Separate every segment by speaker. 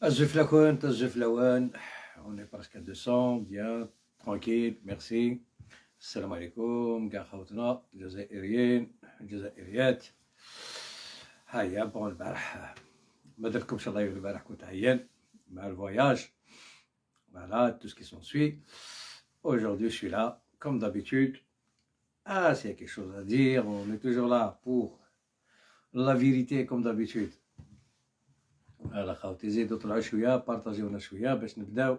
Speaker 1: Azul fellakent, on est presque à 200, bien, tranquille, merci. السلام عليكم كاع خوتنا الجزائريين الجزائريات. هيا bon, البارح ما درتكمش live, البارح كنت عيان مع ال voyage, voilà, tout ce qui s'ensuit. Aujourd'hui, je suis là, comme d'habitude. Ah, s'il y a quelque chose à dire, on est toujours là pour la vérité, comme d'habitude. Voilà, خاوتي زيدوا طلعوا شويه, بارطاجيونا شويه باش نبداو.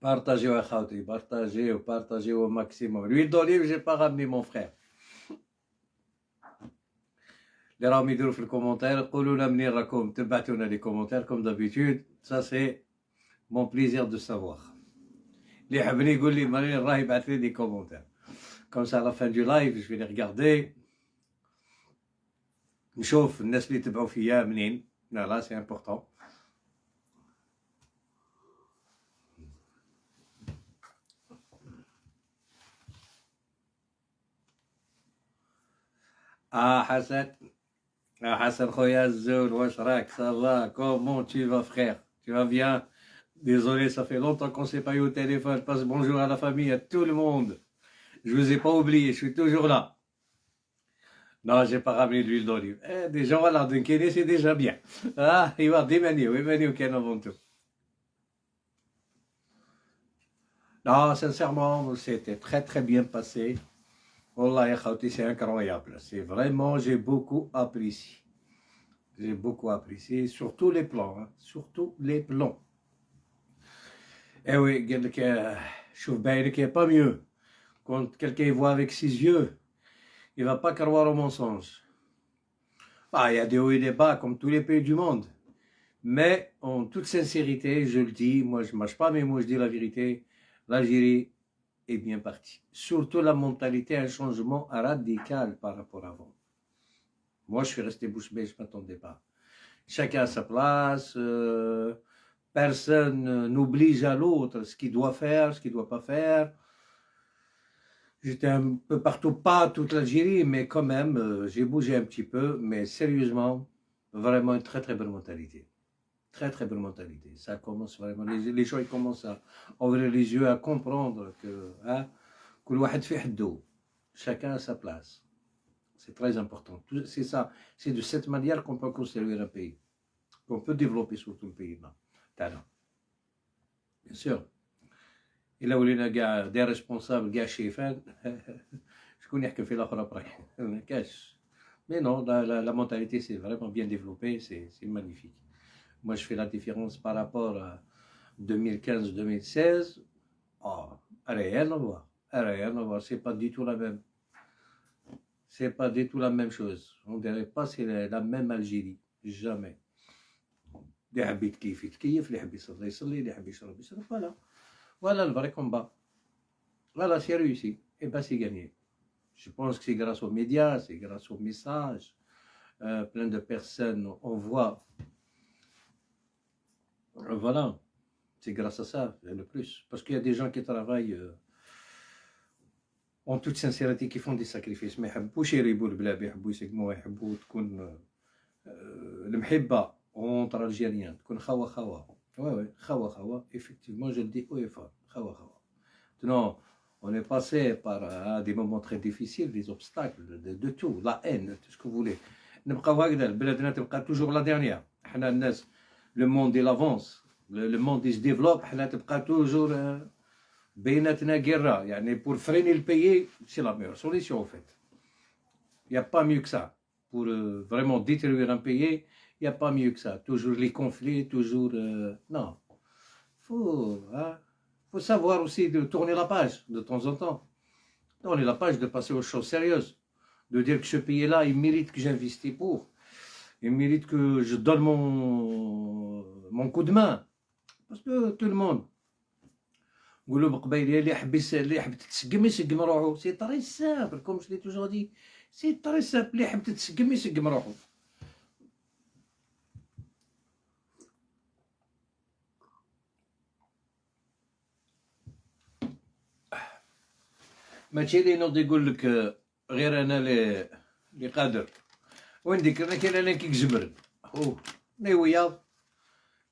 Speaker 1: Partagez خاوتي, partagez, partagez au maximum. L'huile d'olive, j'ai pas ramené, mon frère. اللي راهم يديروا في ال commentaires, قولوا لنا منين راكم تبعتونا les commentaires, comme d'habitude, ça c'est mon plaisir de savoir. اللي يحبني يقول لي منين راه يبعث لي des commentaires, comme ça, à la fin du live, je vais les regarder, نشوف الناس اللي تبعوا فيا منين. Voilà, c'est important. اه حسن, اه حسن خويا الزول, واش راك؟ Ça va? Comment tu vas, frère? Tu vas bien? Désolé, ça fait longtemps qu'on s'est pas eu au téléphone. Passe bonjour à la famille, à tout le monde. Je vous ai pas oublié, je suis toujours là. Non, j'ai pas ramené de l'huile d'olive. Eh, déjà, voilà, d'un c'est déjà bien. Ah, il va démanier, oui, manier avant tout. Non, sincèrement, c'était très très bien passé. والله يا خوتي, c'est incroyable. C'est vraiment, j'ai beaucoup apprécié. J'ai beaucoup apprécié, sur tous les plans, hein, sur tous les plans. Eh oui, قال لك شوف بعينك, y a pas mieux. Quand quelqu'un voit avec ses yeux, il va pas croire au mensonge. Ah, il y a des hauts et des bas, comme tous les pays du monde. Mais, en toute sincérité, je le dis, moi je mâche pas mes mots, je dis la vérité, l'Algérie est bien partie. Surtout la mentalité, un changement radical par rapport à avant. Moi, je suis resté bouche bée, je ne m'attendais pas. Chacun à sa place, personne n'oblige à l'autre ce qu'il doit faire, ce qu'il ne doit pas faire. J'étais un peu partout, pas toute l'Algérie, mais quand même, j'ai bougé un petit peu, mais sérieusement, vraiment une très très bonne mentalité. Très très bonne mentalité. Ça commence vraiment, les gens ils commencent à ouvrir les yeux, à comprendre que hein, كل واحد في حدو, chacun à sa place. C'est très important. C'est ça, c'est de cette manière qu'on peut construire un pays, qu'on peut développer surtout le pays تاعنا. Bien sûr. إلا ولينا كاع des responsables كاع شيفان, شكون يحكم في الاخر après? ما كاش. Mais non, la mentalité s'est vraiment bien développée, c'est magnifique. Moi, je fais la différence par rapport à 2015-2016. Oh, rien à voir. Rien à voir. C'est pas du tout la même. C'est pas du tout la même chose. On dirait pas c'est la même Algérie. Jamais. اللي يحب يتكيف يتكيف, اللي يحب يصلي يصلي, اللي يحب يشرب يشرب. Voilà. Voilà le vrai combat. Voilà, c'est réussi. Et ben c'est gagné. Je pense que c'est grâce aux médias, c'est grâce aux messages. Plein de personnes, on voit. Voilà, c'est grâce à ça, le plus. Parce qu'il y a des gens qui travaillent en toute sincérité, qui font des sacrifices. ما يحبوش يريبوا البلاد, يحبوا يسقموها, يحبوا تكون المحبة entre Algériens, تكون خوا خوا. Ouais, خوا خوا, effectivement, je le dis haut et fort, خوا خوا. Maintenant, on est passé par hein, des moments très difficiles, des obstacles, de tout, la haine, tout ce que vous voulez. نبقاو هكذا, بلادنا تبقى toujours la dernière. حنا الناس, le monde il avance, le monde il se développe, حنا تبقى toujours بيناتنا guerre. يعني pour freiner le pays, c'est la meilleure solution en fait. Il n'y a pas mieux que ça. Pour vraiment détruire un pays, il n'y a pas mieux que ça. Toujours les conflits, toujours. Non. Hein, faut savoir aussi de tourner la page de temps en temps. Tourner la page, de passer aux choses sérieuses. De dire que ce pays-là, il mérite que j'investisse pour. Il mérite que je donne mon coup de main. Parce que tout le monde. نقولوا بقبايليه اللي يحب اللي يحب تتسقم يسقم روحو. C'est très simple, comme je l'ai toujours dit, c'est très simple. اللي يحب تتسقم يسقم روحو. ماشي اللي ينوض يقول لك غير انا اللي قادر وين ديك انا كاين انا كيكزمر او ني وياض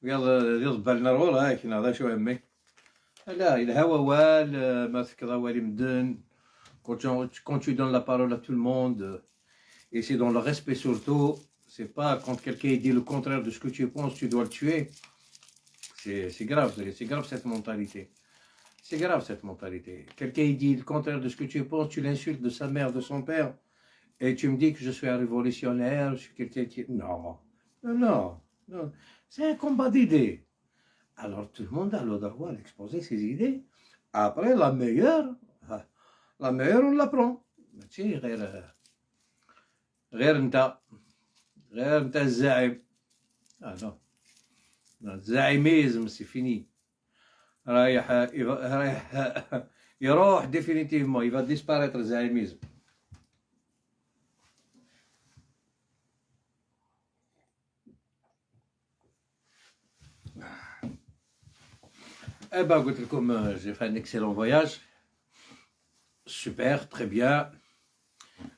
Speaker 1: وياض يضبل نرول هاك هذا شو همي لا الهوا وال ما تكذا والي مدن. Quand tu donnes la parole à tout le monde, et c'est dans le respect surtout, c'est pas quand quelqu'un dit le contraire de ce que tu penses, tu dois le tuer. C'est grave, c'est grave cette mentalité. C'est grave cette mentalité. Quelqu'un dit le contraire de ce que tu penses, tu l'insultes de sa mère, de son père, et tu me dis que je suis un révolutionnaire, je suis quelqu'un qui... Non, non, non. C'est un combat d'idées. Alors tout le monde a le droit d'exposer ses idées. Après, la meilleure, on la prend. ماشي غير انت غير انت الزعيم. Ah non, الزعيمisme c'est fini. رايح رايح يروح définitivement, il va disparaître الزعيمisme. Eh ben, قلت لكم j'ai fait un excellent voyage. Super, très bien.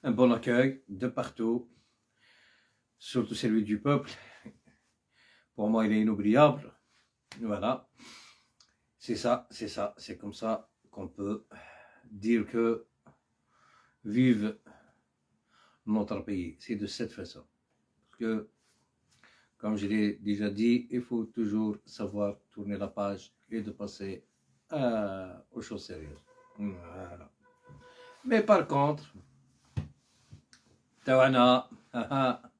Speaker 1: Un bon accueil de partout, surtout celui du peuple. Pour moi, il est inoubliable. Voilà. C'est ça, c'est ça, c'est comme ça qu'on peut dire que vive notre pays. C'est de cette façon. Parce que, comme je l'ai déjà dit, il faut toujours savoir tourner la page et de passer aux choses sérieuses. Voilà. Mais par contre, تاعنا ها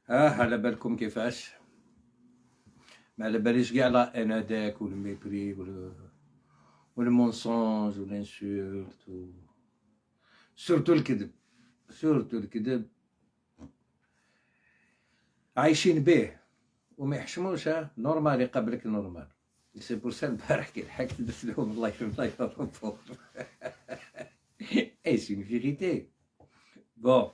Speaker 1: على بالكم كيفاش ما على باليش كاع la haine هذاك وال mépris وال mensonge وال insulte, surtout الكذب, surtout الكذب عايشين به وما يحشموش. Normal يقابلك normal. C'est pour ça البارح كي لحقت درت لهم الله يفهم الله. Et c'est une vérité. Bon,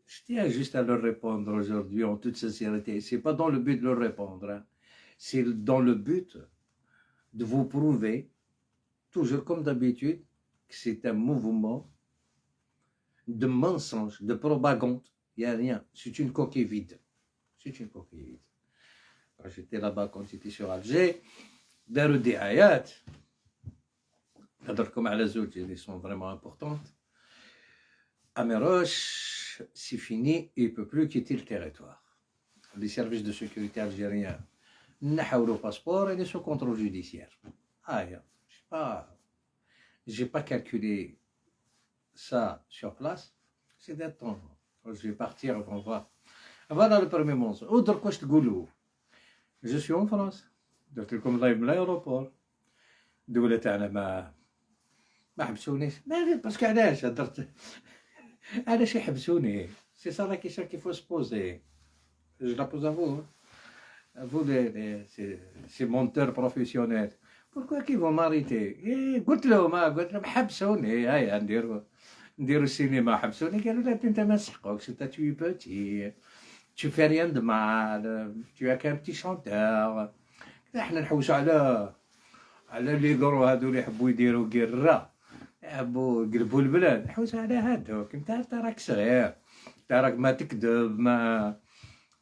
Speaker 1: je tiens juste à leur répondre aujourd'hui en toute sincérité. C'est pas dans le but de leur répondre, hein. C'est dans le but de vous prouver, toujours comme d'habitude, que c'est un mouvement de mensonge, de propagande. Il n'y a rien. C'est une coquille vide. C'est une coquille vide. Quand j'étais là-bas, quand j'étais sur Alger, داروا دعايات نهضر لكم على زوج اللي sont vraiment importantes. Amirouche, c'est fini, il ne peut plus quitter le territoire. Les services de sécurité algériens نحاو le passeport, il est sous contrôle judiciaire. Ah, je sais pas, j'ai pas calculé ça sur place, c'est d'attendre. Je vais partir, on va voir. Voilà le premier mensonge. ودرك واش تقولوا؟ Je suis en France. درت لكم live من l'aéroport. الدولة تاعنا ما حبسونيش ما parce que علاش هدرت علاش يحبسوني؟ C'est ça la question qu'il faut se poser. Je la pose à vous, vous les ces menteurs professionnels. Pourquoi qu'ils vont m'arrêter? إيه قلت لهم قلت لهم حبسوني هيا نديرو السينما حبسوني. قالوا لا انت ما نسحقوكش انت tu es petit, tu fais rien de mal, tu es qu'un petit chanteur. احنا نحوسو على les gros هادو اللي يحبوا يديروا guerre يحبوا يقلبوا البلاد نحوسو على هادوك. انت راك صغير انت راك ما تكذب ما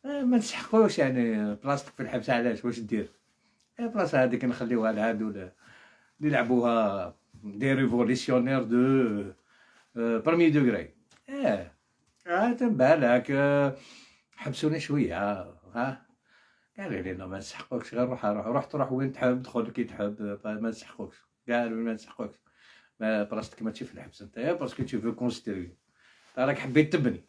Speaker 1: نسحقوش يعني بلاصتك في الحبس. علاش واش دير البلاصه هذيك نخليوها لهادو اللي يلعبوها des révolutionnaires de premier degré. اه بالك حبسوني شويه ها قالوا لي ما نسحقوكش غير روح روح روح تروح وين تحب دخل كي تحب ما نسحقوكش. قالوا ما نسحقوكش ما بلاصتك ماشي في الحبس انت parce que tu veux construire راك حبيت تبني.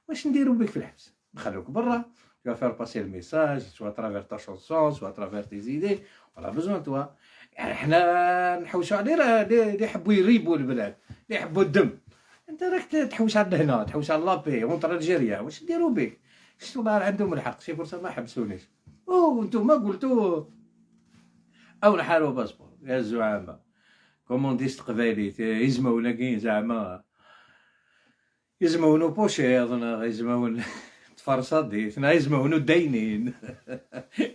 Speaker 1: واش نديرو بك في الحبس؟ نخلوك برا. Tu vas faire passer le message, soit à travers ta chanson, soit à travers tes idées. On a besoin de toi. يعني حنا نحوسو على اللي يحبوا يريبوا البلاد، اللي يحبوا الدم. انت راك تحوس على هنا، تحوس على la paix entre Algériens، واش نديرو بك؟ شتو عندهم الحق، c'est pour ça ما حبسونيش. او انتم قلتو او نحالو passeport يا الزعماء. comme on dit قبايلي يزمونا كي زعما يزمونو بوشيض، يزمون تفرصدي، يزمونو داينين.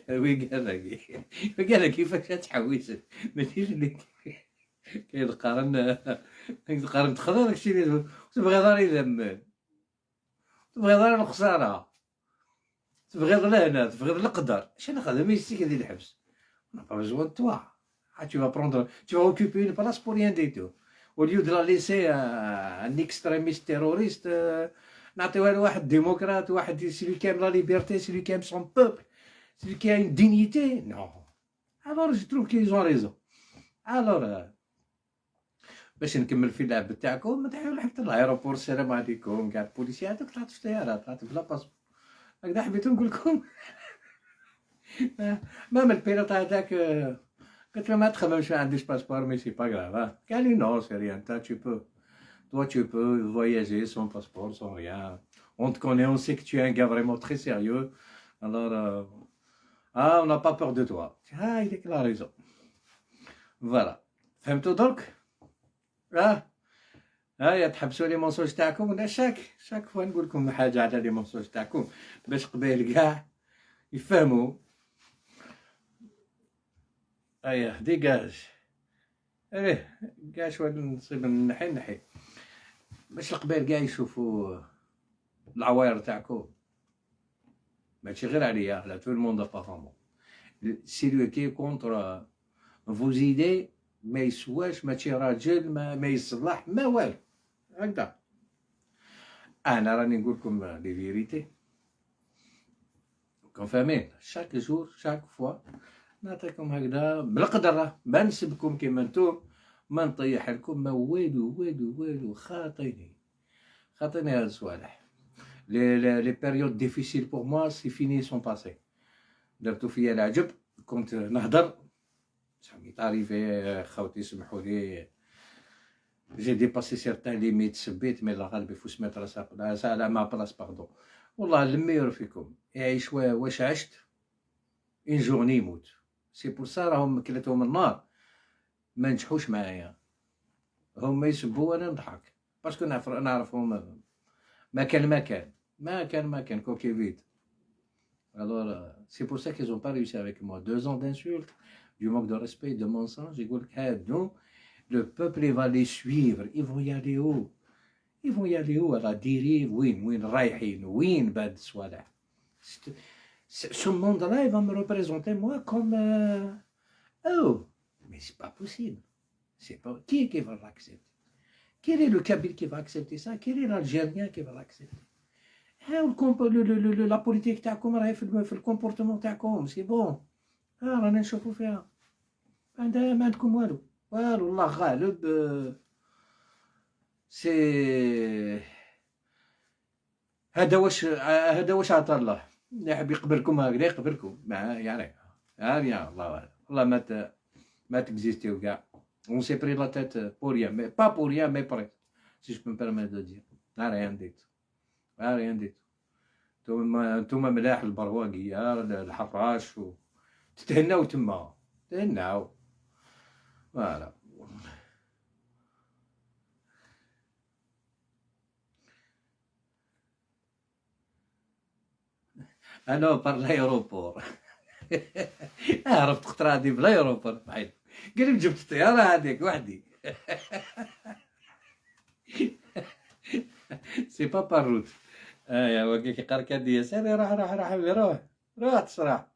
Speaker 1: وي قال لك كيفاش تحويس ماشي اللي كيتقارن تقارن تخضر داكشي اللي تبغي دار يذمن، تبغي دار الخسارة، تبغي لهنا، تبغي القدر. اش نخدم يسيك هذه الحبس. On n'a pas besoin de toi. Ah, tu vas prendre, tu vas occuper une place pour rien du tout. Au lieu de la laisser à un extrémiste terroriste, نعطيوها لواحد ديمقراط، واحد celui qui aime la liberté, celui qui aime son peuple, celui qui a une dignité. Non. Alors je trouve qu'ils ont raison. Alors باش نكمل في اللعب تاعكم، ما تحيو لحقت l'aéroport، السلام عليكم كاع البوليسيات هذوك، طلعت في الطياره، طلعت بلا passeport هكذا. حبيتو نقول لكم même ال pilote هذاك قلت له ما تخممش، ما عنديش passeport mais c'est pas grave. قال لي non, c'est rien, انت tu peux, toi tu peux voyager sans passeport, sans rien. On te connaît, on sait que tu es un gars vraiment très sérieux. Alors, ah, on n'a pas peur de toi. Ah, il a raison. Voilà. فهمتوا درك؟ اه هيا تحبسوا les mensonges تاعكم ولا chaque fois نقول لكم حاجه على les mensonges تاعكم باش قبيل كاع يفهموا. هيا dégage، ايه كاع شويه نصيب نحي نحي باش القبائل كاع يشوفوا العواير تاعكم. ماشي غير عليا، على tout le monde apparemment. Celui qui est contre vos idées ما يسواش، ماشي راجل، ما يصلح ما والو. هكذا انا راني نقول لكم les vérités كون فاهمين. Chaque jour, chaque fois نعطيكم هكذا بالقدر، ما نسبكم كيما نتوم، ما نطيح لكم ما والو والو والو. خاطيني خاطيني هاد الصوالح. Les périodes difficiles pour moi, c'est fini, sont passées. درتو فيا العجب، كنت نهضر ça m'est arrivé، خوتي سمحوا لي، j'ai dépassé certaines limites، سبيت، mais لا غالب، faut se mettre à ma place, pardon. والله le meilleur فيكم يعيش واش عشت une journée يموت. C'est pour ça راهم كلتهم النار، ما نجحوش معايا. هما يسبوا وانا نضحك parce que نعرفهم ما كان ما كان ما كان ما كان coquille vide. Alors, c'est pour ça qu'ils n'ont pas réussi avec moi. 2 ans d'insultes, du manque de respect, de mensonges. يقول لك هادو le peuple il va les suivre. Ils vont y aller où? Ils vont y aller où? À la dérive. وين وين رايحين؟ وين بعد الصوالح؟ Ce monde-là, il va me représenter moi comme oh, mais c'est pas possible. C'est pas qui va l'accepter? Quel est le Kabyle qui va accepter ça? Quel est l'Algérien qui va l'accepter? La politique تاعكم راهي في ال comportement تاعكم، c'est bon. رانا نشوفوا فيها عندها ما عندكم والو والو. الله غالب، c'est هذا واش عطا الله. اللي يحب يقبلكم هكذا يقبلكم، مع يعني يعني الله اعلم. والله ما تكزيستيو كاع. On s'est pris la tête pour rien, mais pas pour rien, mais presque, si je peux me permettre de dire. Rien du tout. Rien du tout. انتوما ملاح البرواقية الحراش و تتهناو تما، تهناو. Voilà. انا par l'aéroport عرفت خطرة هادي ب l'aéroport بعيد، قال لي جبت الطيارة هذيك وحدي. C'est pas par route. ايا هو كي قال كادي سيري روح روح روح روح روح تصرح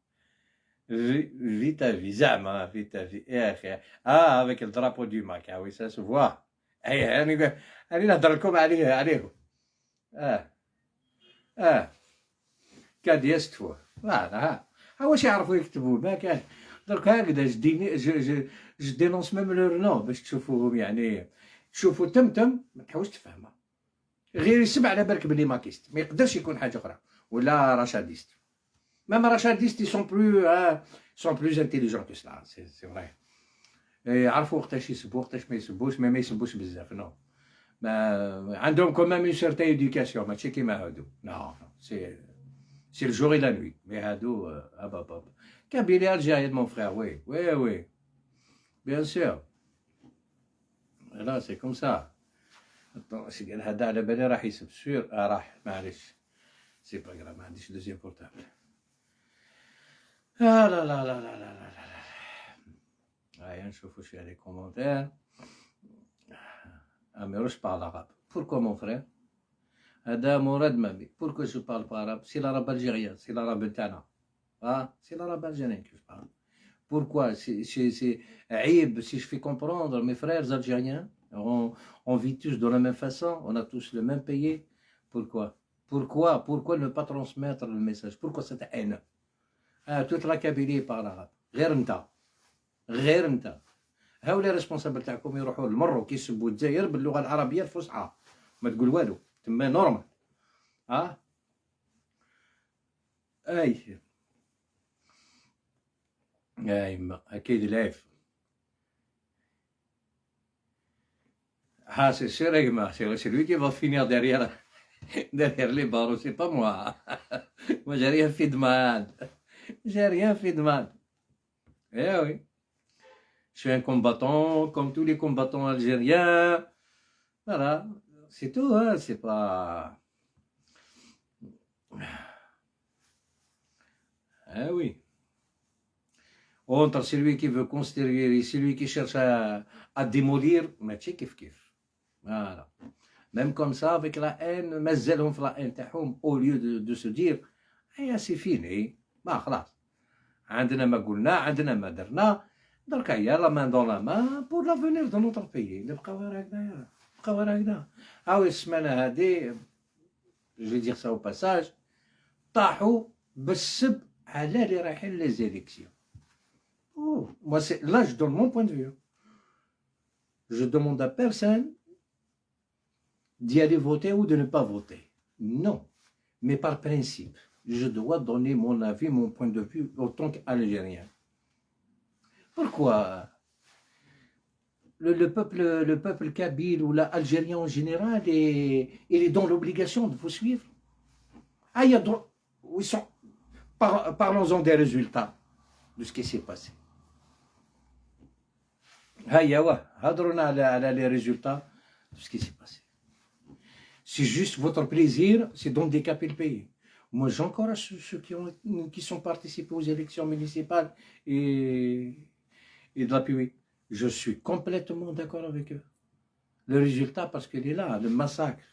Speaker 1: vis ta vie زعما vis ta vie يا اخي. اه avec ال drapeau du MAK, oui, ça se voit. اي انا نهضر لكم عليه عليهم. اه كادياس تفوه voilà. ها واش يعرفوا يكتبوا ما كان درك هكذا. Je dénonce même leurs noms باش تشوفوهم، يعني تشوفوا تمتم ما تحاولش تفهمها، غير يسمع على بالك بلي makiste، ما يقدرش يكون حاجه اخرى ولا rachadiste. Même rachadistes sont plus intelligents que cela, c'est vrai. يعرفوا وقتاش يسبوا وقتاش ما يسبوش، mais ما يسبوش بزاف. Non, ما عندهم quand même une certaine éducation، ماشي كيما هادو. Non, c'est le jour et la nuit. Mais هادو اب اب اب Kabylie algérienne, mon frère, oui, oui, oui. Bien sûr. Là, c'est comme ça. هذا على بالي راح يسب sûr راح معليش c'est pas grave ما عنديش deuxième portable. آه لا لا لا لا لا لا لا هيا نشوفو شوية les commentaires. Amirouche parle arabe. Pourquoi, mon frère? هذا مراد مامي. Pourquoi je parle pas arabe? C'est l'arabe algérien, c'est l'arabe تاعنا. Ah, c'est l'arabe algérien que je parle. Pourquoi? C'est عيب si je fais comprendre mes frères algériens? On vit tous de la même façon, on a tous le même pays. Pourquoi? Pourquoi? Pourquoi ne pas transmettre le message? Pourquoi cette haine? Ah, toute la Kabylie parle arabe. غير انت غير انت هاو les responsables تاعكم يروحوا للمروك يسبوا الجزائر باللغه العربيه الفصحى ما تقول والو تما normal ها اي يا يما اكيد العيف. Ah, c'est sûr, c'est lui qui va finir derrière les barreaux, c'est pas moi. Moi, j'ai rien fait de mal. J'ai rien fait de mal. Eh oui. Je suis un combattant, comme tous les combattants algériens. Voilà, c'est tout, hein, c'est pas. Eh oui. Entre celui qui veut construire et celui qui cherche à démolir, mais tu sais كيف كيف. Voilà. Même comme ça, avec la haine, مازالهم في la haine تاعهم au lieu de se dire هيا c'est fini ما خلاص عندنا ما قلنا عندنا ما درنا درك هيا la main dans la main pour l'avenir de notre pays. نبقاو غير هكذايا نبقاو غير هكذا. هاوي السمانة هادي je vais dire ça au passage طاحوا بالسب على اللي رايحين les élections. Oh, moi, c'est, là, je donne mon point de vue. Je demande à personne d'y aller voter ou de ne pas voter. Non. Mais par principe, je dois donner mon avis, mon point de vue en tant qu'Algérien. Pourquoi le peuple kabyle ou l'Algérien en général, il est dans l'obligation de vous suivre? Ah, il y a ils sont. Parlons-en des résultats de ce qui s'est passé. هيا واه هضرونا على les résultats de ce qui s'est passé. C'est juste votre plaisir, c'est d'handicaper le pays. Moi, j'encourage ceux qui sont participés aux élections municipales et de l'appuyer. Je suis complètement d'accord avec eux. Le résultat, parce qu'il est là, le massacre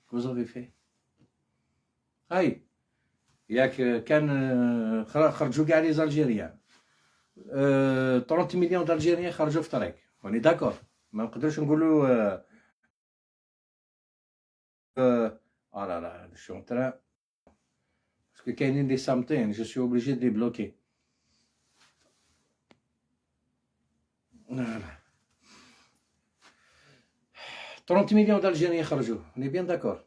Speaker 1: que vous avez fait. هاي ياك كان خرجوا كاع les Algériens 30 millions d'Algériens خرجوا في الطريق, on est d'accord. ما نقدرش نقولوا اه لا لا je suis en train, parce que كاينين des سامتين, je suis obligé de les bloquer. Voilà. 30 millions d'Algériens خرجوا, on est bien d'accord.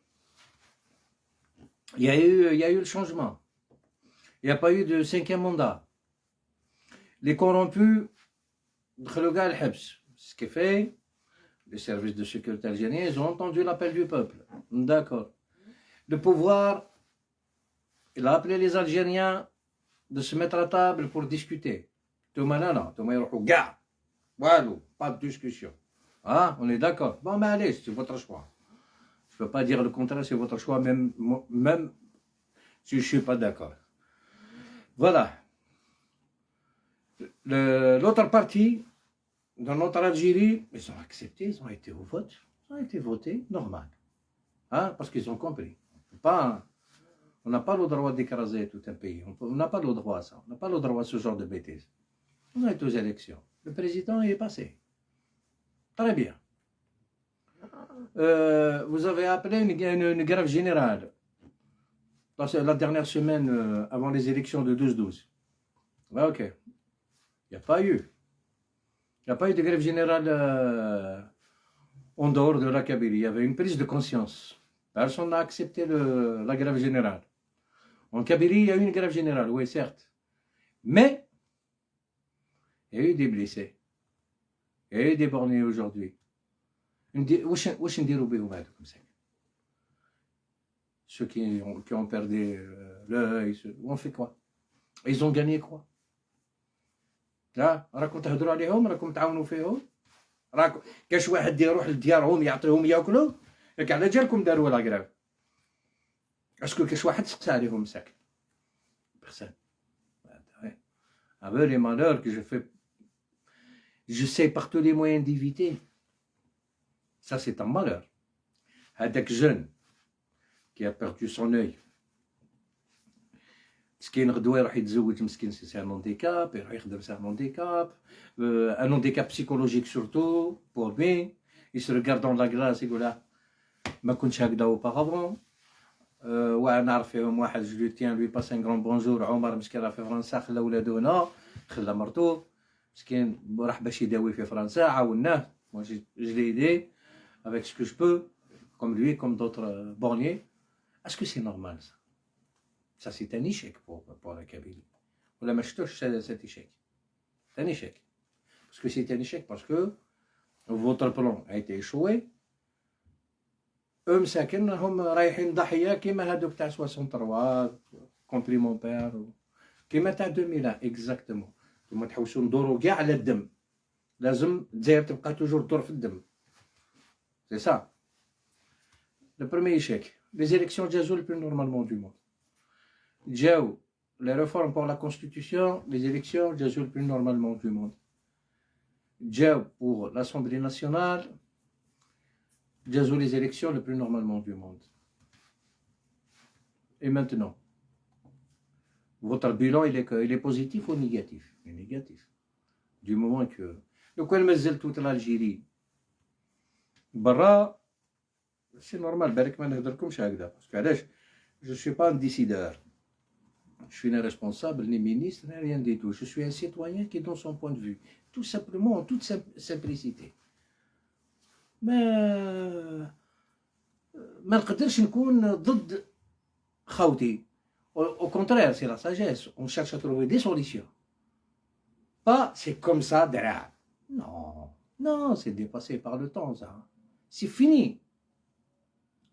Speaker 1: Il y a eu le changement. Il n'y a pas eu de cinquième mandat. Les corrompus, دخلوا كاع الحبس. Ce qui fait, les services de sécurité algériens, ils ont entendu l'appel du peuple. D'accord. Le pouvoir, il a appelé les Algériens de se mettre à table pour discuter. نتوما لا لا نتوما يروحوا كاع والو, pas de discussion. Ah, on est d'accord. Bon, mais allez, c'est votre choix. Je peux pas dire le contraire, c'est votre choix, même si je suis pas d'accord. Voilà. L'autre partie, dans notre Algérie, ils ont accepté, ils ont été au vote, ils ont été votés, normal. Hein, parce qu'ils ont compris. Pas, on n'a pas le droit d'écraser tout un pays. On n'a pas le droit à ça. On n'a pas le droit à ce genre de bêtises. On a été aux élections. Le président est passé. Très bien. Vous avez appelé une grève générale la dernière semaine avant les élections de 12-12. Ouais, ok. Il n'y a pas eu. Il n'y a pas eu de grève générale en dehors de la Kabylie. Il y avait une prise de conscience. Personne n'a accepté la grève générale. En Kabylie, il y a eu une grève générale, oui, certes. Mais il y a eu des blessés. Il y a eu des bornés aujourd'hui. واش نديروا بهم هذوك مساكن ceux qui ont perdu l'œil, on fait quoi? Ils ont gagné quoi? لا راكم تهضروا عليهم، راكم تعاونوا فيهم، راكم كاش واحد يروح لديارهم يعطيهم ياكلوا، ياك على جالكم داروا la grève. Est-ce que كاش واحد سقسى عليهم مساكن؟ Personne. Avec les malheurs que je fais, j'essaie par tous les moyens d'éviter. Ça, c'est un malheur. هذاك jeune qui a perdu son œil. مسكين غدوه يروح يتزوج مسكين، c'est un handicap، يروح يخدم، c'est un handicap, un handicap psychologique surtout pour lui. Il se regarde dans la glace، يقول ما كنتش هكذا auparavant. ونعرف فيهم واحد، je tiens lui passer un grand bonjour، عمر، مسكين راه في فرنسا، خلى ولادو هنا، خلى مرتو، مسكين راح باش يداوي في فرنسا، عاوناه، moi je l'ai aidé avec ce que je peux, comme lui, comme d'autres borgnés. Est-ce que c'est normal, ça? Ça, c'est un échec pour la Kabylie. ولا ما شفتوش cet échec؟ C'est un échec. Parce que c'est un échec, parce que votre plan a été échoué. مساكن هم رايحين ضحيه كيما هادوك تاع 63 compris mon père، كيما تاع 2000 exactement. نتوما تحوسوا ندورو كاع على الدم، لازم الجزائر تبقى toujours تدور في الدم، c'est ça le premier échec. Les élections جازو le plus normalement du monde. جاو les réformes pour la constitution, les élections جازو le plus normalement du monde. جاو pour l'Assemblée nationale, جازو les élections le plus normalement du monde. Et maintenant, votre bilan, il est positif ou négatif? Il est négatif. Du moment que لو كان مازال toute l'Algérie برا، c'est normal بالك ما نهدركمش هكذا، parce que علاش؟ Je suis pas un décideur. Je suis ni responsable, ni ministre, ni rien du tout. Je suis un citoyen qui donne son point de vue. Tout simplement, en toute simplicité. ما نقدرش نكون ضد خوتي. Au contraire, c'est la sagesse. On cherche à trouver des solutions. Pas c'est comme ça, derrière. Non, non, c'est dépassé par le temps, ça. C'est fini.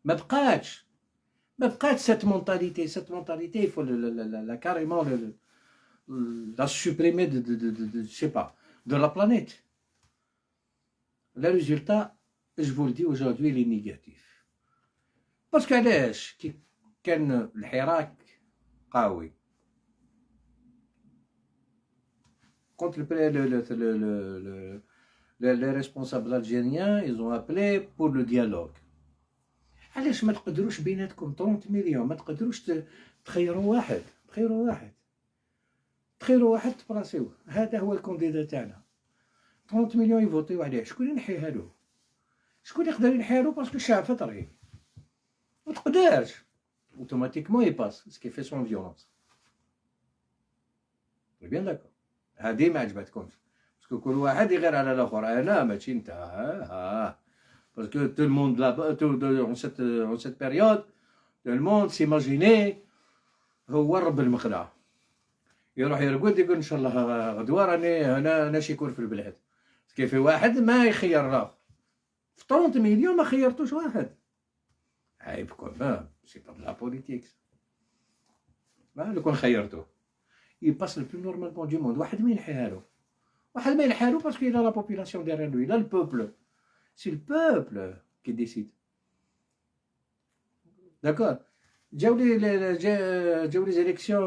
Speaker 1: ما بقاتش ما بقاتش cette mentalité. Cette mentalité, il faut la carrément la supprimer de, je sais pas, de la planète. Le résultat, je vous le dis aujourd'hui, il est négatif. Parce que علاش؟ كي كان الحراك قوي contre les responsables algériens, ils ont appelé pour le dialogue. علاش ما تقدروش بيناتكم 30 مليون ما تقدروش تخيروا واحد، تخيروا واحد، تخيروا واحد، تبراسيوه، هذا هو ال candidat تاعنا، 30 مليون يفوتيو عليه، شكون ينحيها له؟ شكون يقدر ينحيها له؟ Parce que الشعب في طريق ما تقدرش، automatiquement il passe, ce qui fait sans violence. Bien d'accord، هادي ما عجبتكمش parce que كل واحد يغير على الاخر، انا ماشي انت، ها parce que tout le monde là en cette période, tout le monde s'imaginait هو رب المخلع، يروح يرقد يقول ان شاء الله غدوه راني انا انا شيكون في البلاد. كيف واحد ما يخير الاخر في 30 مليون، ما خيرتوش واحد، عيب quand même, c'est pas la politique. ما لو كون خيرتوه il passe le plus normalement du monde، واحد ما ينحيها له، واحد ما ينحيها له، parce que il a la population derrière lui, il a le peuple, c'est le peuple qui décide, d'accord? جاو les élections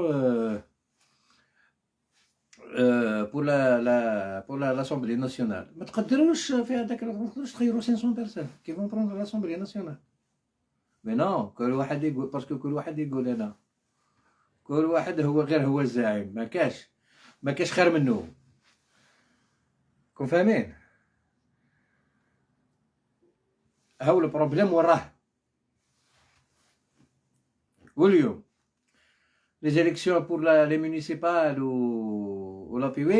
Speaker 1: pour l'Assemblée nationale، ما تقدروش في هذاك، ما تقدروش تخيروا 500 personnes qui vont prendre l'Assemblée nationale. Mais non، كل واحد يقول، parce que كل واحد يقول انا، كل واحد هو غير هو الزعيم، ما كاش خير منه. كون فاهمين هاو ال problème وراه. واليوم les élections pour les municipales ou l'APW,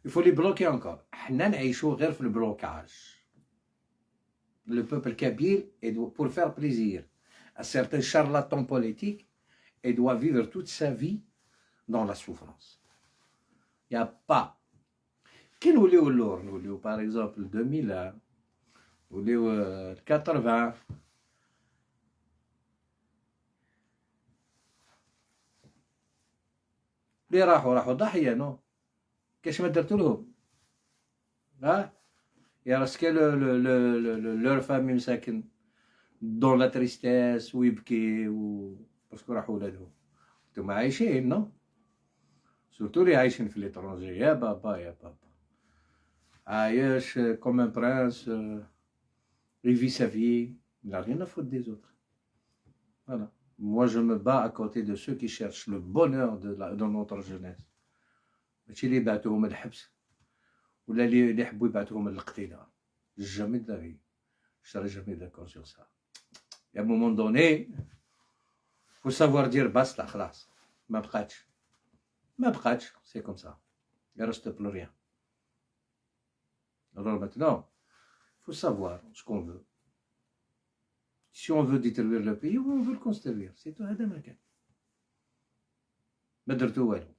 Speaker 1: il faut les bloquer encore. حنا نعيشو غير في ال blocage. Le peuple kabyle, pour faire plaisir à certains charlatans politiques, il doit vivre toute sa vie dans la souffrance. Il n'y a pas. كي نوليو اللور، نوليو par exemple 2000، نوليو 80، اللي راحوا راحوا ضحية، non. كاش ما درتو لهم؟ ها يا راسك leur famille مساكن dans la tristesse ويبكي و parce que راحوا ولادهم. نتوما عايشين non؟ Surtout اللي عايشين في l'étranger. يا بابا يا بابا، عايش comme un prince, il vit sa vie, il n'a rien à foutre des autres. Voilà. Moi, je me bats à côté de ceux qui cherchent le bonheur de notre jeunesse. ماشي اللي بعتوهم الحبس ولا اللي يحبوا يبعتوهم للقتيلة. Jamais de la vie. Je serai jamais d'accord sur ça. Et à un moment donné, faut savoir dire basta, خلاص. ما بقاتش. ما بقاتش, c'est comme ça. Il reste plus rien. Alors maintenant, il faut savoir ce qu'on veut. Si on veut détruire le pays ou on veut le construire, c'est tout. هذا ما كان. ما درتو والو.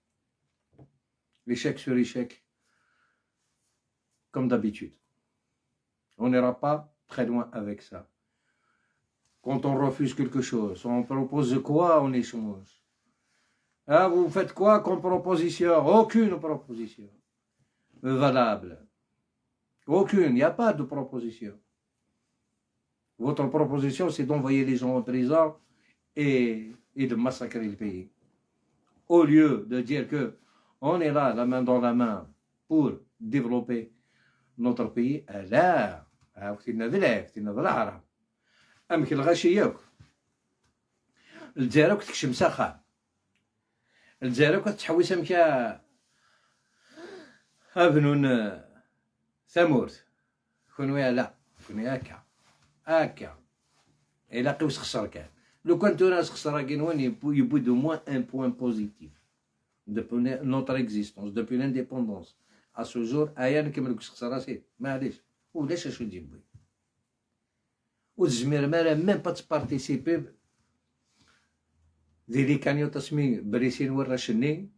Speaker 1: Échec sur échec, comme d'habitude. On n'ira pas très loin avec ça. Quand on refuse quelque chose, on propose quoi en échange? Ah, vous faites quoi comme proposition? Aucune proposition valable. Aucune, il n'y a pas de proposition. Votre proposition, c'est d'envoyer les gens en prison et de massacrer le pays. Au lieu de dire que on est là, la main dans la main, pour développer notre pays, لا عاودتينا ذلع فتينا ذلع أمك الغاشي ياك الجزائر تكشم ساخة الجزائر تحوس أمك أبنون ثمورت كونوا لا كونوا هكا هكا إلا قيوس خسر كان لو كان تونس خسر كاين يبود au moins un point positif depuis notre existence, depuis l'indépendance à ce jour. ايا نكمل خسر راسي معليش ولاش اش تجيب وتزمير ما même pas تبارتيسيبي دي les cagnottes اسمي بريسين وراشني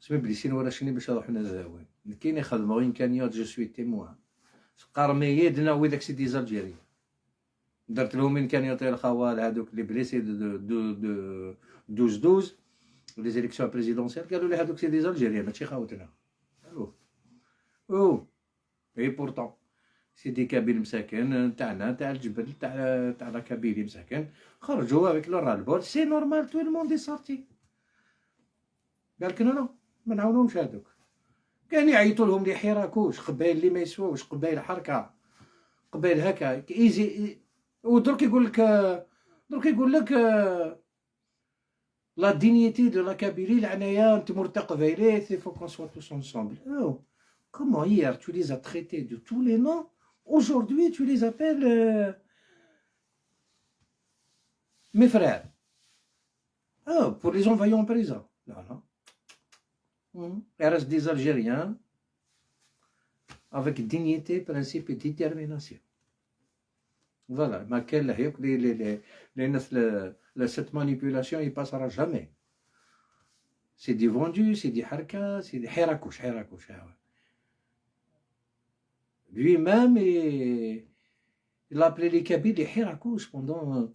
Speaker 1: اسمي بريسين وراشني باش نروح نزاوي كاين يخدمو une cagnotte, je suis témoin. قرميدنا وذاك c'est des Algériens درت لهم une cagnotte الخوال هذوك les blessés de 12 12 les élections présidentielles. قالوا لي هذوك c'est des Algériens ماشي خاوتنا. او et pourtant c'est des Kabyles مساكن تاعنا تاع الجبل تاع la Kabylie مساكن خرجوا avec le ras-le-bol, c'est normal, tout le monde est sorti. قال لك non, ما نعاونهمش هذوك. كان يعيطوا لهم les حراكوش قبايل اللي ما يسواوش قبايل حركه قبايل هكا ايزي. ودرك يقول لك درك يقول لك la dignité de la Kabylie العناية انت مرتقبايلات il faut qu'on soit tous ensemble. Oh, comment hier tu les as traités de tous les noms, aujourd'hui tu les appelles mes frères? Oh, pour les envoyer en prison? Non, non. Il reste des Algériens avec dignité, principe et détermination. Voilà, ما كان له les, cette manipulation, il passera jamais. C'est des vendus, c'est des harkas, c'est des حراكوش, حراكوش. Lui-même, il appelait les Kabyles les حراكوش pendant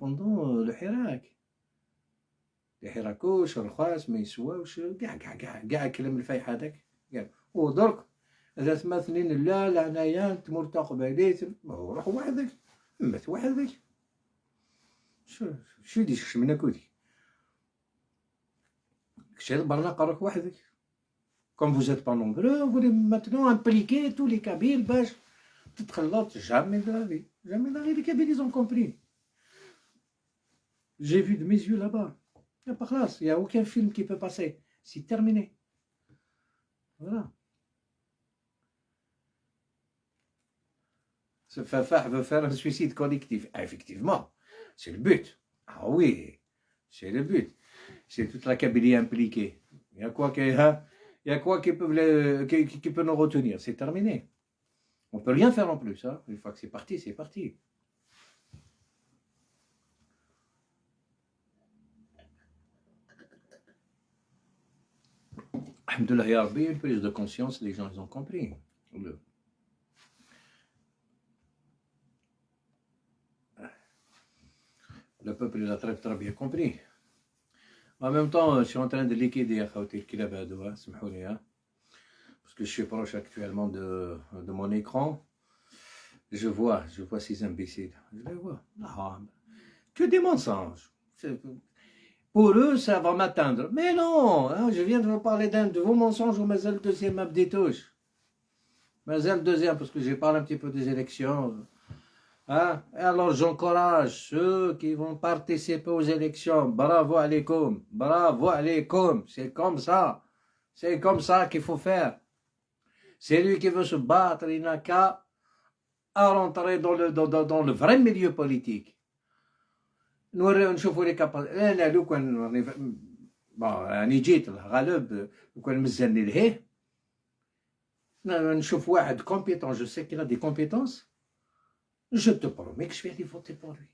Speaker 1: le Hirak. Les حراكوش, الرخاص, ما يسواوش, كاع كاع كاع كاع كلام الفايح هذاك. ودرك إذا ثما اثنين لا لا انايا تمر قبايليت روح وحدك مات وحدك شو دي شمنا كودي كشي برنا قراك وحدك. Comme vous êtes pas nombreux, vous voulez maintenant impliquer tous les Kabyles باش تتخلط. Jamais de la vie, jamais de la vie. Les Kabyles, ils ont compris. J'ai vu de mes yeux là-bas. Il n'y a pas classe, il n'y a aucun film qui peut passer, c'est terminé. Voilà. Ce Fafah veut faire un suicide collectif. Effectivement, c'est le but. Ah oui, c'est le but. C'est toute la Kabylie impliquée. Il y a quoi qui, hein, il y a quoi qui peut nous retenir? C'est terminé. On peut rien faire en plus. Hein. Une fois que c'est parti, c'est parti. الحمد لله يا ربي, une prise de conscience, les gens ils ont compris. Le peuple il a très très bien compris. En même temps, je suis en train de liquider يا خوتي الكلاب هادو سمحوا لي. que je suis proche actuellement de mon écran. Je vois ces imbéciles. Je les vois. Non, que des mensonges. Pour eux, ça va m'atteindre. Mais non, hein, je viens de vous parler d'un de vos mensonges ومازال le deuxième ما بديتوش. مازال le deuxième, parce que j'ai parlé un petit peu des élections. Hein? Et alors j'encourage ceux qui vont participer aux élections. Bravo عليكم. Bravo عليكم. C'est comme ça. C'est comme ça qu'il faut faire. C'est lui qui veut se battre, il n'a qu'à rentrer dans le vrai milieu politique. نوري نشوفوا les capacités. انا لو كان bon راني جيت الغالب لو كان مازالني لهيه نشوف واحد compétent, je sais qu'il a des compétences, je te promets que je vais aller voter pour lui.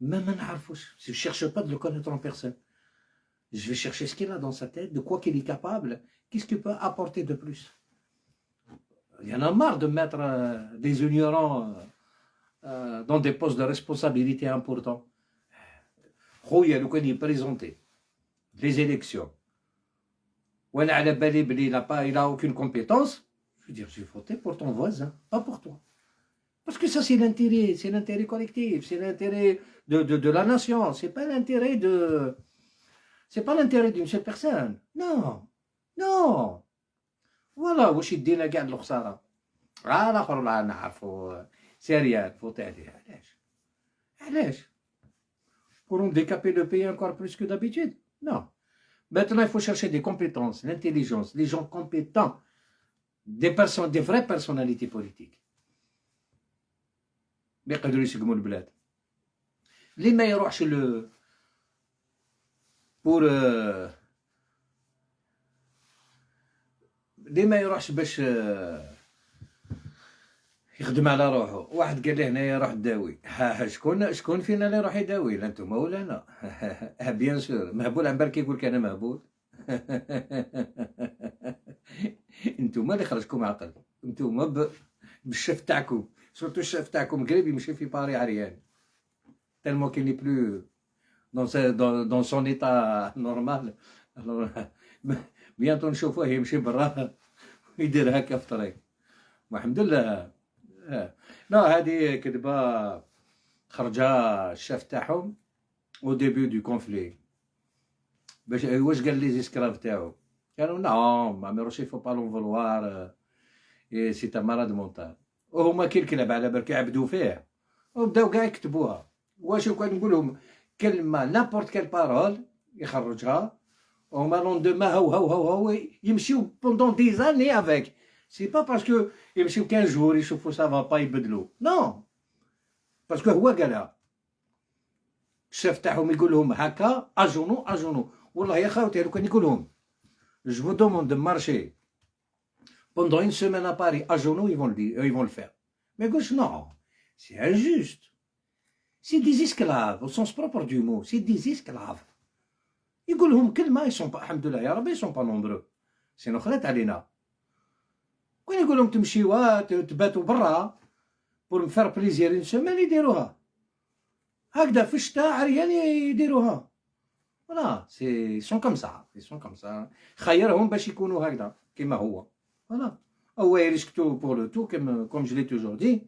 Speaker 1: Même ما نعرفوش, je cherche pas de le connaître en personne, je vais chercher ce qu'il a dans sa tête, de quoi qu'il est capable, qu'est-ce qu'il peut apporter de plus. Il y en a marre de mettre des ignorants dans des postes de responsabilité importants. خويا لو كان يبريزونتي les élections وانا على بالي بلي il a aucune compétence, je veux dire, j'ai voté pour ton voisin, pas pour toi, parce que ça, c'est l'intérêt collectif, c'est l'intérêt de la nation, c'est pas l'intérêt d'une seule personne. Non, non, voilà. واش يدينا كاع الخساره الاخر لا نعرفو c'est rien فوتي عليه علاش علاش pour handicaper le pays encore plus que d'habitude? Non. Maintenant, il faut chercher des compétences, l'intelligence, les gens compétents, des personnes, des vraies personnalités politiques. اللي يقدروا يسقموا البلاد. اللي ما يروحش le pour اللي ما يروحش باش يخدم على روحه. واحد قال لي هنايا روح داوي. شكون شكون فينا اللي يروح يداوي؟ لا انتم ولا انا, bien sûr. مهبول عن بالك يقول لك انا مهبول. انتم اللي خرجكم عقل انتم بالشيف تاعكم, surtout ال chef تاعكم قريب يمشي في باري عريان tellement qu'il n'est plus dans son état normal. Bientôt نشوفوه يمشي برا ويدير هكا في الطريق والحمد لله. لا هذه كذبه خرجها الشيف تاعهم au début du conflit. باش واش قال les esclaves تاعو؟ قالوا non, Amirouche, faut pas l'en vouloir, c'est un malade mental. وهما كي الكلاب على بالك يعبدوا فيه وبداو كاع يكتبوها. واش كان نقول لهم كلمه, n'importe quelle parole يخرجها وهما lendemain هو هو هو هو يمشيو pendant des années avec. C'est pas parce que يمشيو 15 jours يشوفوا ça va pas يبدلو, non, parce que هو قالها. الشيف تاعهم يقول لهم هكا à genoux, à genoux. والله يا خاوتي لو كان يقول لهم je vous demande de marcher pendant une semaine à Paris à genoux, ils vont le faire. Mais gauche, non, c'est injuste. C'est des esclaves, au sens propre du mot, c'est des esclaves. يقول لهم كلمة, ils sont pas, الحمد لله يا ربي, ils sont pas nombreux. Sinon خلات علينا. كون يقول لهم تمشيو تباتوا برا pour me faire plaisir une semaine يديروها. هكذا في الشتاء عريان يديروها. Voilà, ils sont comme ça, ils sont comme ça. خيرهم باش يكونوا هكذا كيما هو. Voilà. هو il risque tout pour le tout, comme je l'ai toujours dit.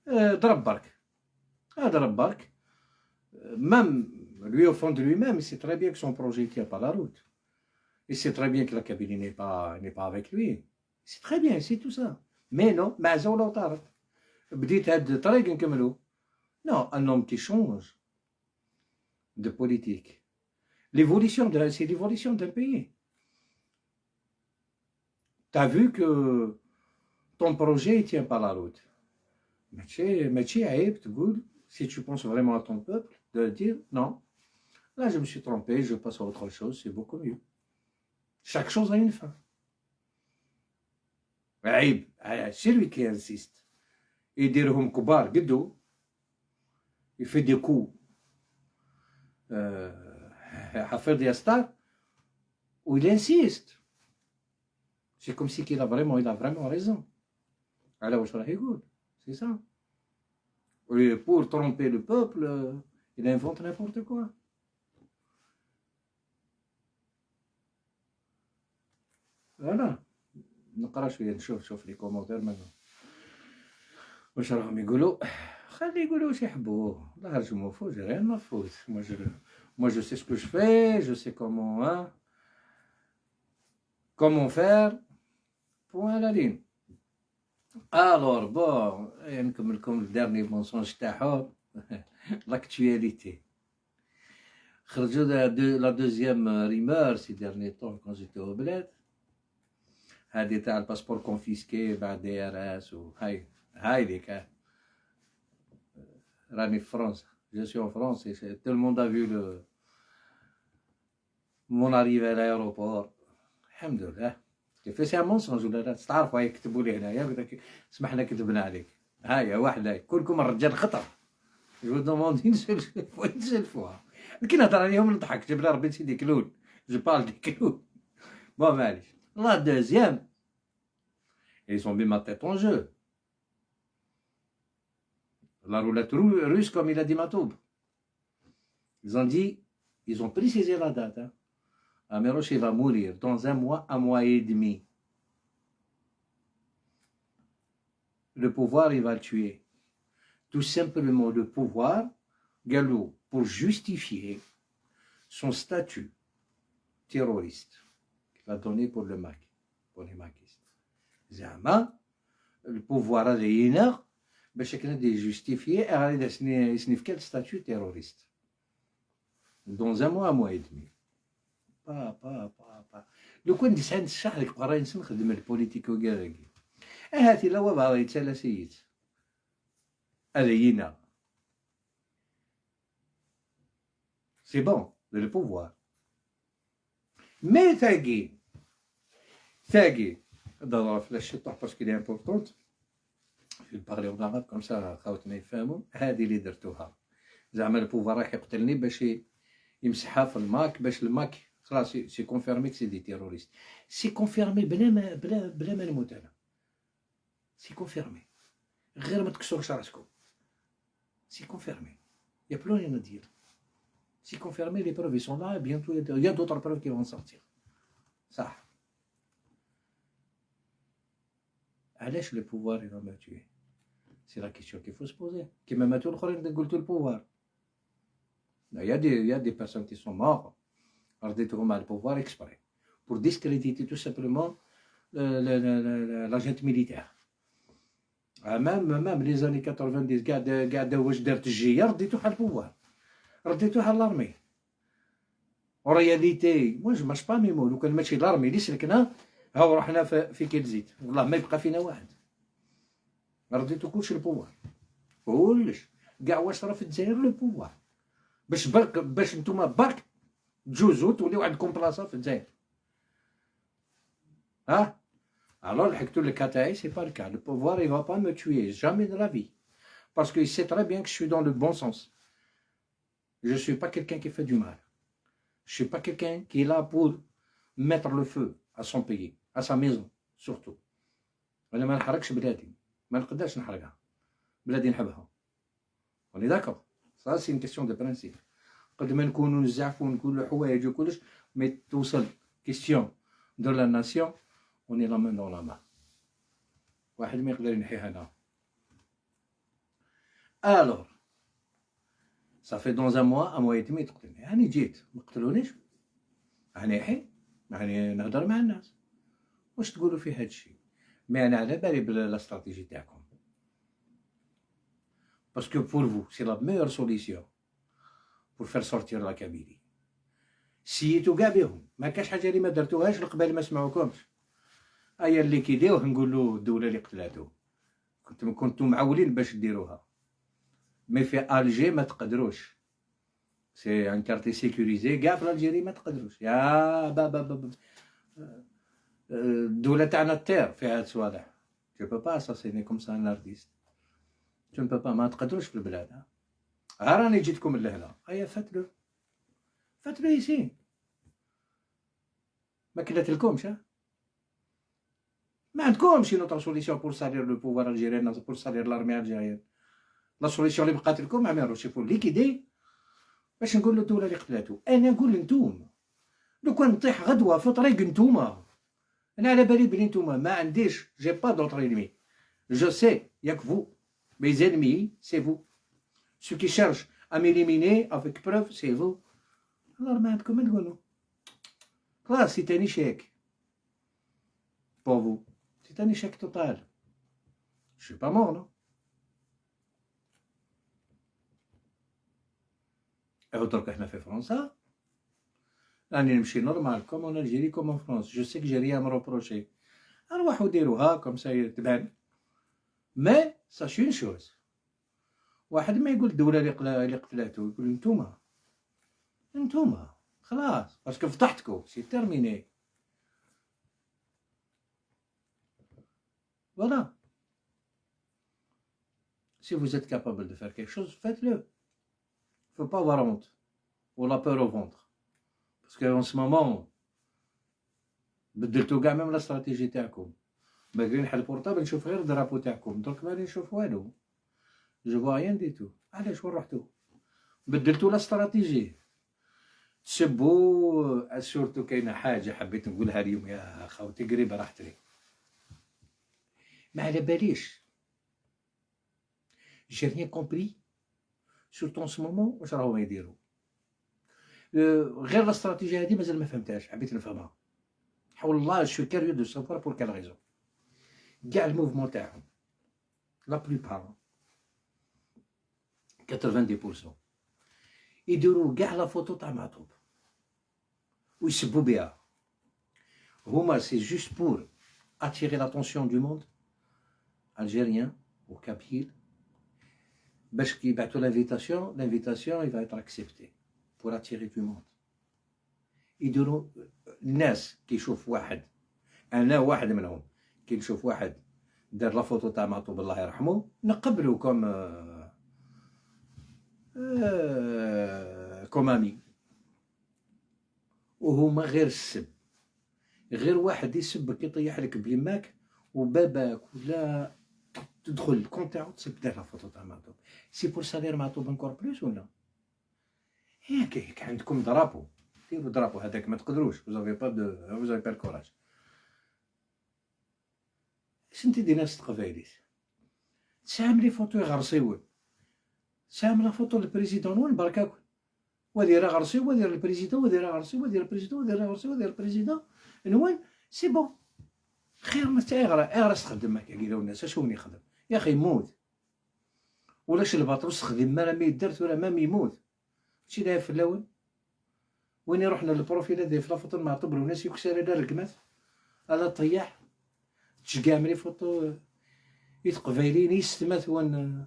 Speaker 1: ضرب برك. ضرب برك. Même lui, au fond de lui-même, il sait très bien que son projet ne tient pas la route. Il sait très bien que la Kabylie n'est pas avec lui. Il sait très bien, c'est tout ça. Mais non, معزة ولا طارت. بديت هاد الطريق نكملو. Non, un homme qui change de politique. L'évolution, c'est l'évolution d'un pays. Tu as vu que ton projet ne tient pas la route. ماشي عيب تقول, si tu penses vraiment à ton peuple, de dire non, là je me suis trompé, je passe à autre chose, c'est beaucoup mieux. Chaque chose a une fin. عيب, c'est lui qui insiste. يديرهم كبار قدو, il fait des coups حفيظ يستار و il insiste, c'est comme si qu'il a vraiment raison على واش راه يقول. C'est ça. Et pour tromper le peuple, il invente n'importe quoi. Voilà. نقرا شويه، نشوف les commentaires maintenant واش راهم يقولوا. خلي يقولوا واش يحبوا، الله je m'en fous, j'ai rien à foutre. Moi je sais ce que je fais, je sais comment faire, point à la ligne. Alors bon, نكمل لكم ال dernier mensonge تاعهم, l'actualité. خرجوا la deuxième rumeur ces derniers temps quand j'étais au bled، هادي تاع ال passeport confisqué بعد DRS. وهاي هاي ليك، راني في فرنسا, je suis en France, tout le monde a vu le mon arrivée à l'aéroport. الحمد لله. كيف c'est un mensonge ولا لا؟ تعرفوا يكتبوا لي هنايا سمحنا كتبنا عليك. هاي واحدة كلكم الرجال خطر, je demande une seule fois. كي نهضر عليهم نضحك، جاب لي ربي c'est des clowns, je parle des clowns. Bon معليش. La deuxième, ils ont mis ma tête en jeu. La roulette russe, comme il a dit Matoub. Ils ont dit, ils ont précisé la date. Hein. Amirouche, il va mourir dans un mois, un mois et demi. Le pouvoir, il va le tuer. Tout simplement, le pouvoir, قالوا, pour justifier son statut terroriste qu'il a donné pour le MAK, pour les makistes. زعما le pouvoir هذا ينغ باش كان دي justifier غادي يسني في statut terroriste dans un mois, un mois et demi. با با با با لو كان ديسان الشهر ديك قراي نخدم ال politique وكاع هاتي لا وبعض يتسالى سيد هذا ينا c'est bon le pouvoir. Mais تاقي تاقي نهضر في الشطح parce qu'elle est importante, je parle en arabe, comme ça خاوتنا يفهموا. هذه اللي درتوها زعما ال pouvoir راح يقتلني باش يمسحها في الماك، باش الماك خلاص c'est confirmé, c'est des terroristes, c'est confirmé. بلا ما نموت انا c'est confirmé، غير ما تكسروش راسكم, c'est confirmé, y a plus rien à dire, c'est confirmé, les preuves sont là, bientôt y a d'autres preuves qui vont sortir. صح، علاش le pouvoir il va me tuer? C'est la question qu'il faut se poser. كيما ماتوا الاخرين قلتوا ال pouvoir. Il y a des personnes qui sont mortes, رديتهم على ال pouvoir exprès pour discréditer tout simplement la junte militaire. Même les années 90 كاع كاع واش دارت الجيه رديتوها على ال pouvoir، رديتوها على l'armée. En réalité, moi je mâche pas mes mots, لو كان ماشي l'armée اللي سلكنا هاو رحنا في كيل زيت، والله ما يبقى فينا واحد. رديتو كلشي ال pouvoir، كلش كاع واش صرا في الجزائر le pouvoir، باش برك باش نتوما برك تجوزو توليو عندكم بلاصه في الجزائر. ها alors لحقتو le cas تاعي, c'est pas le cas. Le pouvoir, il va pas me tuer, jamais de la vie, parce que sait très bien que je suis dans le bon sens. Je suis pas quelqu'un qui fait du mal, je suis pas quelqu'un qui est là pour mettre le feu à son pays, à sa maison surtout. انا ما نحرقش بلادي، ما نقدرش نحرقها، بلادي نحبها. On est d'accord, ça c'est une question de principe. قد ما نكونوا نزعفوا ونقولوا حوايج وكلش، mais توصل question de la nation, on est la main dans la main، واحد ما يقدر ينحيها لنا. Alors ça fait dans un mois, un mois et demi تقتلني، يعني جيت ما قتلونيش، يعني حي، يعني نهضر مع الناس. واش تقولوا في هذا الشيء؟ Mais انا على بالي ب la stratégie تاعكم, parce que pour vous c'est la meilleure solution pour faire sortir la Kabylie. سيتو كاع بهم، ما كاش حاجه اللي ما درتوهاش. القبائل ما سمعوكمش، ايا اللي كيديوه نقولوا الدوله اللي قتلاتو. كنتم معولين باش ديروها, mais في Alger ما تقدروش, c'est un quartier sécurisé. كاع في l'Algérie ما تقدروش. يا بابا بابا، الدولة تاعنا طير في هاد الصوالح. Tu peux pas assassiner comme ça un artiste, tu ne peux pas. ما تقدروش في البلاد. ها راني جيتكم لهنا، هيا faites-le, faites-le ici. ما كلاتلكمش، ما عندكمش une autre solution pour salir le pouvoir algérien, pour salir l'armée algérienne. La solution اللي بقات لكم عميروش, faut liquider باش نقول الدوله اللي قتلاتو. انا نقول نتوم لو كان نطيح غدوه في طريق نتوما انا على بالي بلي نتوما ما عنديش، j'ai pas d'autres ennemis، je sais y a que vous mes ennemis c'est vous، ceux qui cherchent à m'éliminer avec preuve c'est vous. Alors ما عندكم ما تقولوا، خلاص c'est un échec pour vous، c'est un échec total. Je suis pas mort non. اهو درك احنا في فرنسا راني نمشي normal comme en Algérie comme en France، je sais que j'ai rien à me reprocher. ارواحو ديروها comme ça تبان، mais sachez une chose، واحد ما يقول الدولة اللي قتلاتو، يقول نتوما نتوما خلاص، parce que فضحتكم، c'est terminé. Voilà. Si vous êtes capable de faire quelque chose, faites-le. Il ne faut pas avoir honte ou la peur au ventre. Parce qu'en ce moment, بدلتو كاع même la stratégie تاعكم. بكري نحل ال portable نشوف غير ال drapeau تاعكم، درك ماني نشوف والو. Je vois rien du tout. علاش وين رحتو؟ بدلتو la stratégie. تسبو surtout. كاينه حاجه حبيت نقولها اليوم يا خوتي، قريبه راحت لي، ما على باليش. J'ai rien compris surtout en ce moment واش راهم يديروا. غير la stratégie هادي مازال ما فهمتهاش، حبيت نفهمها. حول الله، je suis curieux de savoir pour quelle raison كاع ال mouvement تاعهم la plupart 90% يديروا كاع la photo تاع معطوب ويسبوا بها. هما c'est juste pour attirer l'attention du monde algérien ou kabyle باش كي يبعثوا l'invitation، l'invitation il va être accepté pour attirer du monde. يديروا الناس كي يشوف واحد، انا واحد منهم، كي نشوف واحد دار la photo تاع معطوب الله يرحمه نقبلو comme ami. وهما غير السب، غير واحد يسبك يطيح لك بيماك وباباك ولا تدخل ال compte تاعو تسب دار la photo تاع معطوب، c'est pour salir معطوب encore plus ولا ياك. هيك عندكم drapeau، ديروا drapeau هذاك، ما تقدروش، vous avez pas de vous avez pas courage. سنتي دي ناس تقبايليت تسعم les photos يغرسيون، تسعم la photo ال président وين بركاك ودير غرسي ودير ال président ودير غرسي ودير ال président ودير غرسي ودير ال président نوين c'est bon. خير ما تاع غير تخدم هكا كيداو الناس. اش هو يخدم يا اخي؟ يموت ولاش الباطل تخدم ما ما يدرت ولا ما يموت. ماشي داير في الاول وين يروح لل profil هذا في la photo معطوب الناس يكسر على الرقمات على طياح تشقام les photos يتقبايلين يستمات وين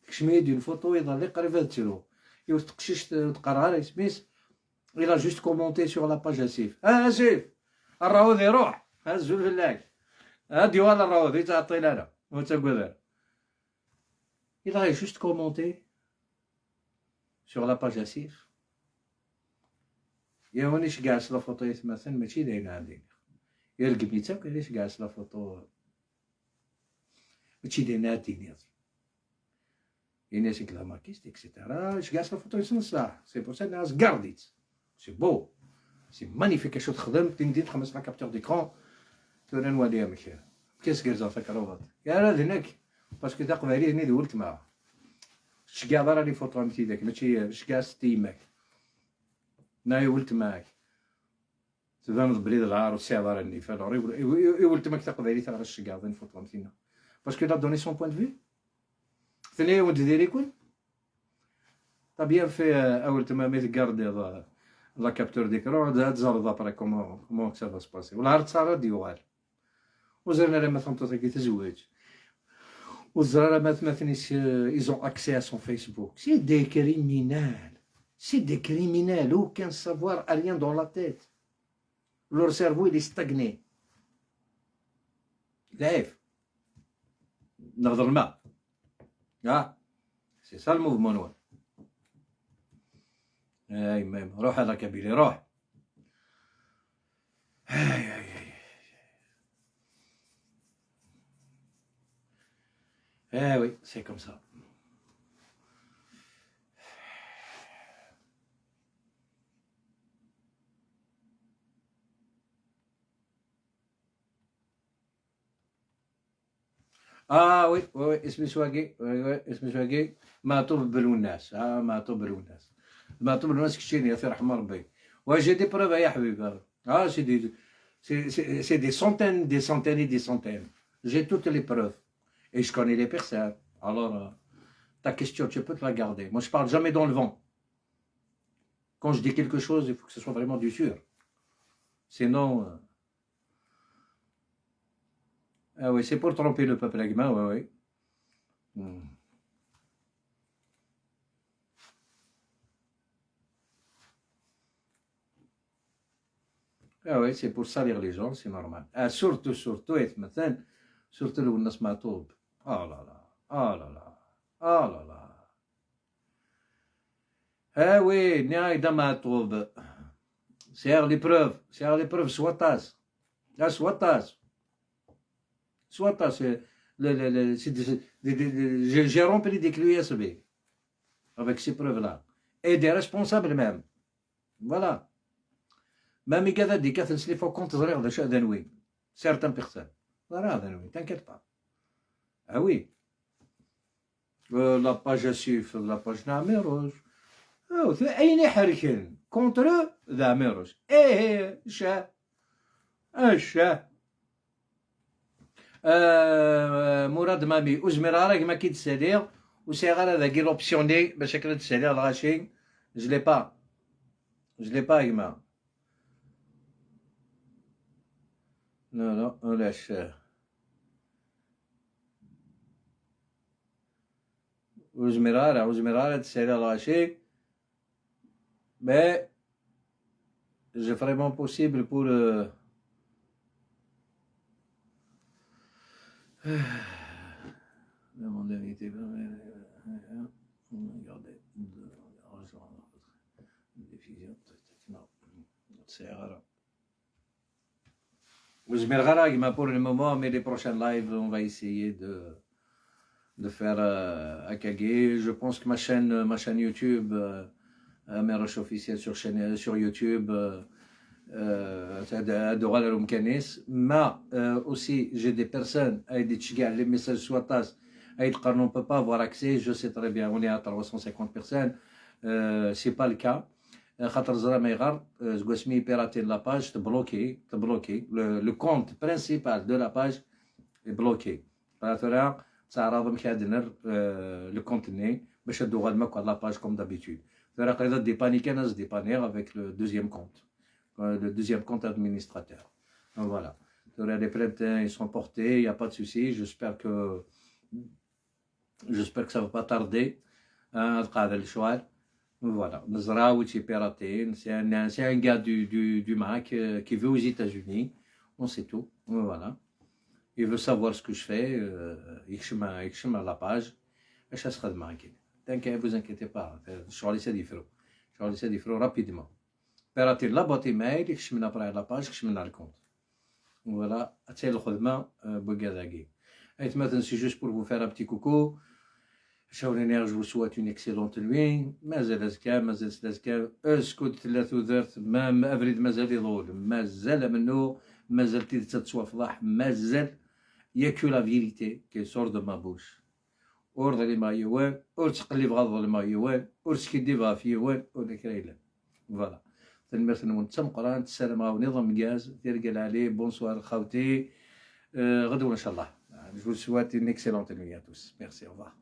Speaker 1: كشمي يدير الفوتو يظل قريب تيرو يوتقشيش تقرا سميس. Il a juste commenté sur la page اسيف. اه اسيف الراوض يروح هزو فلاك هادي ولا الراوض يتعطي لنا وتقول. Il a juste commenté sur la page اسيف. يا ونيش كاع la photo مثلا ماشي دايرين عندي يا القميته كاينش كاع la photo ماشي دايرين عندي يعني c'est la makiste et cetera اش كاع la photo يسن صح. C'est pour ça الناس غارديت، c'est beau، c'est magnifique. شو تخدم تندي تخمس la capture d'écran تورا نواليا مكي كيس كيرزا تا كروفات يا راه هناك parce que تا قبايلي هني دولت معاه شكاع راه les photos متي داك ماشي شكاع ستي يماك ناي ولت معاك تبان بلي العار والسي راني فالور يولت ماك تقبايلي تاع الشكاع ضين فوتو متينا parce que l'a donné son point de vue. ثاني ود ديري كون t'as bien fait اول تما مي تكاردي la capture d'écran تزرد après comment ça va se passer ولا هار تصارى ديوال وزرنا لما ثمتو كي تزوج والزرارة ما ثمثنيش ils ont accès à son Facebook. C'est des criminels, c'est des criminels, aucun savoir, rien dans la tête, leur cerveau il est stagné. لايف نهضر الماء اه c'est ça ال mouvement نوال. اي ميم روح هذا كبيري روح. اي اي اي Eh oui, c'est comme ça. Ah oui, oui, oui, اسمي سواقي, oui, oui, اسمي سواقي, معطوب بالوناس, اه معطوب بالوناس. معطوب بالوناس كشيني في رحمة ربي. Ouais, j'ai des preuves يا حبيبي. Ah, c'est des centaines, des centaines et des centaines. J'ai toutes les preuves. Et je connais les personnes. Alors, ta question, tu peux te la garder. Moi, je parle jamais dans le vent. Quand je dis quelque chose, il faut que ce soit vraiment du sûr. Sinon. Ah oui, c'est pour tromper le peuple أڨما, oui, oui. Ah oui, c'est pour salir les gens, c'est normal. Ah, surtout, surtout, مثلا, surtout الوناس معطوب. Ah là là, ah là là, ah là là. Ah oui, نايدا معطوب. C'est les preuves, c'est les preuves, سواطاس. Ah, سواطاس. سواطاس. J'ai rempli des clés USB avec ces preuves-là. Et des responsables même. Voilà. Même كذا دي كاث les faux comptes زريغ ذا شا وين certaines personnes. Voilà, t'inquiète pas. Ah oui. La page سيف la page نعميروش. أين يحركن contre ذا عميروش. إيه شا الشا مراد مامي أزمر راك ما كيتسالي وسي غير هذا كي l'option باش كلا تسالي الغاشي je l'ai pas يما. Non, non, علاش وزمرارة وزمرارة تسالي الغاشي, mais je ferai mon possible pour demande d'inviter. Regardez, diffusion, non, c'est rare. وزمير pour le moment, mais les prochains lives, on va essayer de faire أكاڨي. Je pense que ma chaîne YouTube, Amirouche officiel sur, chaîne, sur YouTube, mais aussi j'ai des personnes les messages soit on ne peut pas avoir accès. Je sais très bien, on est à 350 personnes, c'est pas le cas. خاطر زرا ما يغار زكواسمي pirater la page تبلوكي تبلوكي le compte principal de la page bloqué. ثورا تعرض مكادنر le compte ني باش دوغال ماكو la page comme d'habitude. ثورا قريض dépanner كان dépanner avec le deuxième compte, le deuxième compte administrateur. Donc voilà. Les plaintes, ils sont portées, il n'y a pas de souci. J'espère que ça ne va pas tarder. Hein, voilà. نزراوي piraté, c'est un gars du MAK qui vit aux États-Unis. On sait tout. Voilà. Il veut savoir ce que je fais. يكشم la page. اش خدمة معاك. T'inquiète, vous inquiétez pas. الشغل يفرو. الشغل يفرو rapidement. Pirater la boîte email, يكشمنا après la page, يكشمنا ال compte. Voilà, هاتي الخدمة بوكاذاكي. مثلا c'est juste pour vous faire un petit coucou. شاوريني, je vous souhaite une excellente nuit. مازال ازكى مازال ازكى اسكت ثلاث ودرت ما افريد مازال يضول مازال منو مازال تتسوى مازال y a que la vérité qui sort de ma bouche. اور ظلم يوان اور تقلب غا ظلم يوان اور سكدي في يوان اور كريلا. Voilà, تنمرت نون تمقران السلام نظام غاز تيرقل عليه. Bonsoir خاوتي, غدوة ان شاء الله. Je vous souhaite une excellente nuit à tous. Merci, au revoir.